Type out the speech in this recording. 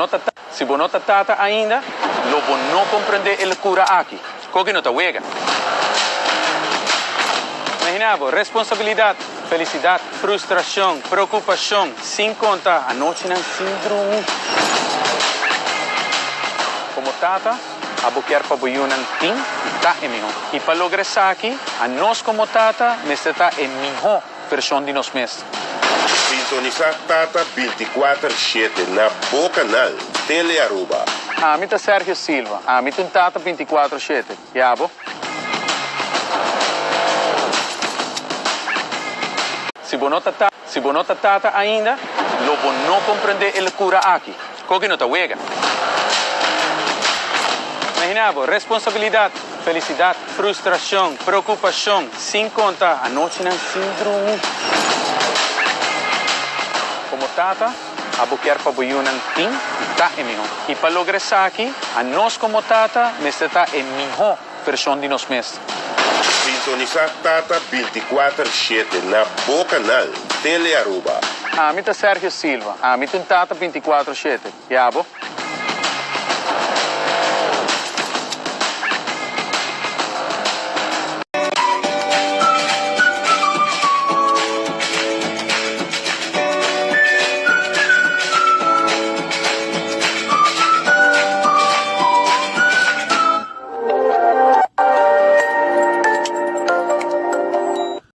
no ta si bo no ta tata ainda, lo bo no comprende e locura aki. Koki no ta wega. Imagina bo, responsabilidad, felicidad, frustracion, preocupacion, sin conta anochinan sin drumi. Como tata, abo kier pa bo yunan tin y ta e miho. Y pa logra esaki, anos como tata mester ta e miho version di nos mes. Sintonisa Tata binticuater shete na bo canal Tele Aruba. Ami ta Sergio Silva. Ami ta un tata binticuatro shete. Y abo? Si bo no ta ta si bo no ta tata ainda, lo bo no comprende e locura aki. Koki no ta wega. Imagina bo, responsabilidad, felicidad, frustracion, preocupacion, sin conta anochinan sin drumi. Como tata, abo kier pa bo yunan tin y ta e miho. Y pa logra esaki, anos como tata mester ta e miho version di nos mes. Sintonisa Tata binticuater shete na bo canal Tele Aruba. Ami ta Sergio Silva. Ami ta un tata binticuatro shete. Y abo?